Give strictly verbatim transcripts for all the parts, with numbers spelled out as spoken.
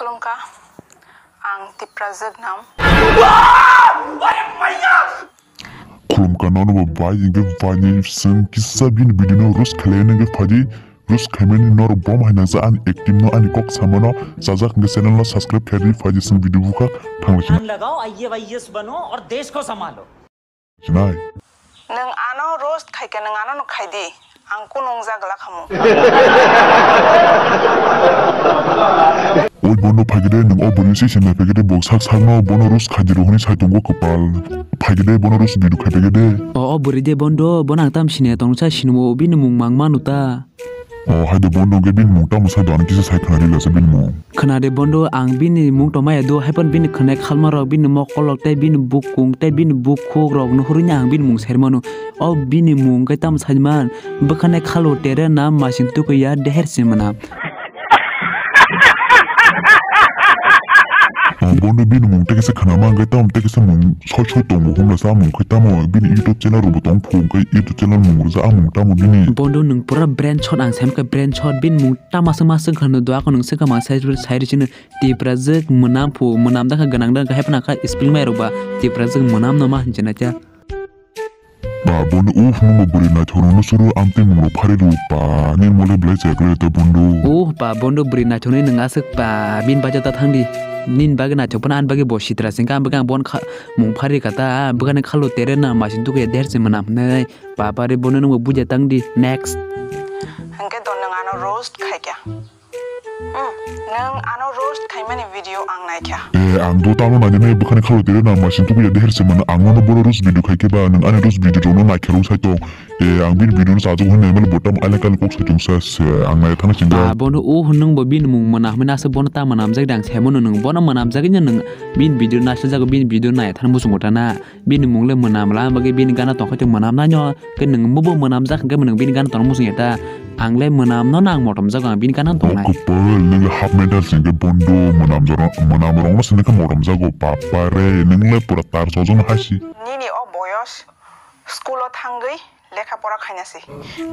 Khulumkha, ang Tiprajwk nam. Khulumkha nono bo bai, hingke bai ni seng kisa bini video no roast khlai nangkhe phaidi, roast khlaimani norok bom hai nangsa ani acting no ani kok samano chajak hingke channel no subscribe khlai di phaidi seng video bukha thanglaisina. ध्यान लगाओ, आईएएस बनो और देश को संभालो। Sinai. Nwng ano roast khaikhe nwng ano no khaidi. Ang kunu wngjaglak hamu. Oi bondo phaikhe de nwng o bwrwi se sinai phaikhe de bo sak sakno bono roast khaidi rw hwnwi sai tongo kwpal. Phaikhe de bono roast video khai phaikhe de. O, o bwrwi de bondo, bono ang tam siniya tongsa sinimo bini mung mang manu ta. O hai de bondo hwnkhe bini mung tamo sai do, ano kisa sai khna ri lasa bini mung. Khna de bondo, ang bini mung tongmaya do, hai phano bini khwnai khalma rok, bini mokolok tei bini bukung tei bini bukhuk rok no hurui ang bini mung sai mano. O bini mung khe tamo sai man, bwkhanai khalo tere na masing tukuya deher se mwnam. O bondo bini mung tei kisa khna ma hwnkhe tamo tei kisa mung soi soi tongo hwnla sa mung khe tamo bini YouTube channel rok bo tong phu hwnkhe YouTube channel mung rwja a mung tamo bini. Bondo nwng pura brain shot ang sem khe brain shot bini mung tamo se ma se khna do ako nwng se khe ma sai sai ri chini Tiprajwk mwnam phu mwnam da kha gwnang da kha hai phano kha spelling mai rok ba Tiprajwk mwnam no ma hinjana kya. Ba bondo uff nwng bo bwrwi naithok rok no suru amtwi mung rok phari rw pa ni mole belai chaya kwlai ta bondo. Uff ba bondo bwrwi naithok ni nwng aswk pa bini baja ta thang di. Nini bagwi naithok phano ani bagwi bo sitra singkha ang bagwi ang bon kha mung phari kha ta bwkhani khalo tere na masing tukuya deher se mwnam hwnwi. Papa re bono nwng bo buja tang di. Next. Hwnkhe do nwng ano roast khaikha. Hmm, nwng ano roast khaimani video ang naikha. Eh, ang do tamo nainani bwkhani khalo tere na masing tukuya deher se mano ang nono bono roast video khaikhe ba nwng ani roast video rokno naikhe rw sai tong. Eh, ang bini video no chajago hwnwi naimani bo tamo ailai kali kok sai tongsa se ang nai thana sinda. Ba bono o hwnwi nwng bo bini mung mwnam hwnwi nasa bono tamo mwnamjak dang sai mano nwng bono mwnamjagwi nwng bini video naisa jago bini video nai thana muchungo tana. Bini mung le mwnam la, bagwi bini gana tongkha tong mwnam nai no, ke nwng mubo mwnam jak hwnkhe nwng bini gana tong muchung ya ta. Ang le mwnam no nang motom jago, ang bini gana tong nai. Kwpal, nwng le half mental singke bondo mwnam jorong, mwnam rong no sini khe motom jago, papa re, nwng le pura tar sojong hasi. Nini o boyos school o thangwi lekha pora khaina si.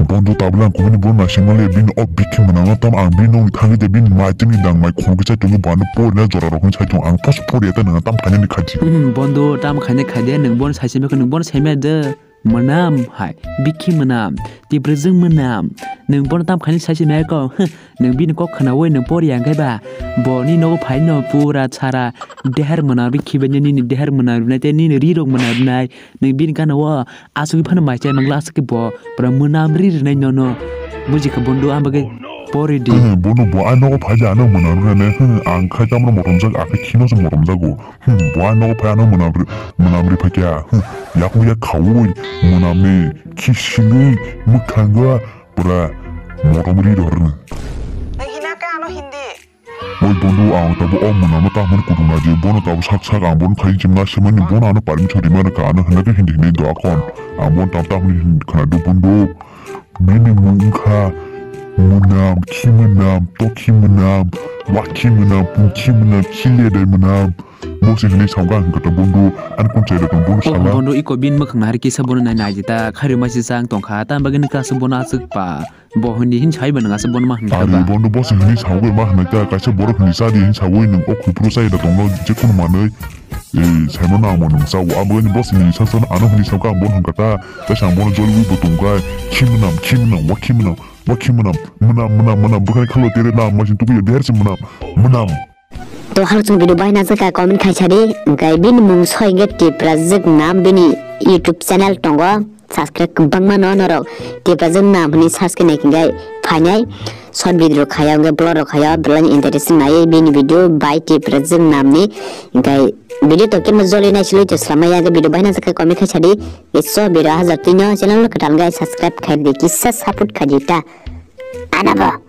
Bondo tabla ang kumuni bon nasing mole bini o bikhi mwnam no tam ang bini nong thangwi de bini mai tini dang mai khon kisa tungwi bano por na jora rok hwn sai tong ang pos por ya ta nwng tam khaina ni khaji. Hmm, bondo tam khaina khaide nwng bon sai simi nwng bon sai me de. Mwnam hai, bikhi mwnam, Tiprajwk mwnam, nwng bono tam khaini saisi maya kok, huh, nwng bini kok khnaui nwng por yang khe ba, bo ni nogo phai no pura chara, deher mwnam rikhi bai nini deher mwnam rwnai tei nini ri rok mwnam rwnai, nwng bini gana o asugwi phano mai chai mangla aswk khe bo, pura mwnam ri rwnai nono, buji kha bondo ang bagwi pori di. Huh, bono bo ai nogo phai ja ano mwnam rwnai, huh, ang khai tamno motom jak, akhe khino se motom jago. Hmm, bo ang nogo phai ano mwnam ri, mwnam ri phai kha. Hmm, yakung yak khaui, mwnam ni khi singui, mwkhang go, pura motom ri dor no. Nang hina khe ano Hindi. Oi bondo ang tabo o mwnam no tamo ni kutung na je, bono tabo sak sak ang bono khai jim na semani bono ano permission ri mano ka ano hina khe Hindi Hindi do akon. Ang bono tam tam ni khna do bondo. Bini mung wngkha mwnam, khi mwnam, tokhi mwnam, wakhi mwnam, pungkhi mwnam, khiledai mwnam. Bo se hwnwi samkha ang khe to bondo, ani kun chai rok bondo sala. Bondo iko bini mwkhang nahar kisa bono nai nai jita, khairwi masi chang tongkha, tam bagwi nukha aswk bono aswk pa. Bo hwnwi hin sai ba nang aswk bono ma hwnwi. Ari ba. Bondo bo se hwnwi sawi ma hwnwi ta, kaisa borok hwnwi sa di hin sawi nwng o khupru sai da tongno je kun manwi. Eh, saimano ang bo nwng sao, abo ni boss ni sasa ano hwnwi sao ka, ang bono hwnkha ta, ta sa ang bono jolwi bo tongkha, khimnam, khimnam, wa khimnam, wa khimnam, mwnam, mwnam, mwnam, bwkhani khalo tere nam, masin tukuya dersi mwnam, mwnam. To hal chung video bai na jaka comment khai sadi, hwnkhe bini mung soi hwnkhe Tiprajwk nam bini YouTube channel tongo. Subscribe kwbangma no norok Tiprajwk nam hwnwi search khe nai hwnkhe phainai short video rok khaya hwnkhe vlog rok khaya belai interesting nai bini video bai Tiprajwk nam ni hwnkhe video to kemo joli nai siloi to swlamai ya hwnkhe video bai na jaka comment khai sadi. Iso video hajar twi no channel no kwtal hwnkhe subscribe khai di kisa support khai di ta. Anabo.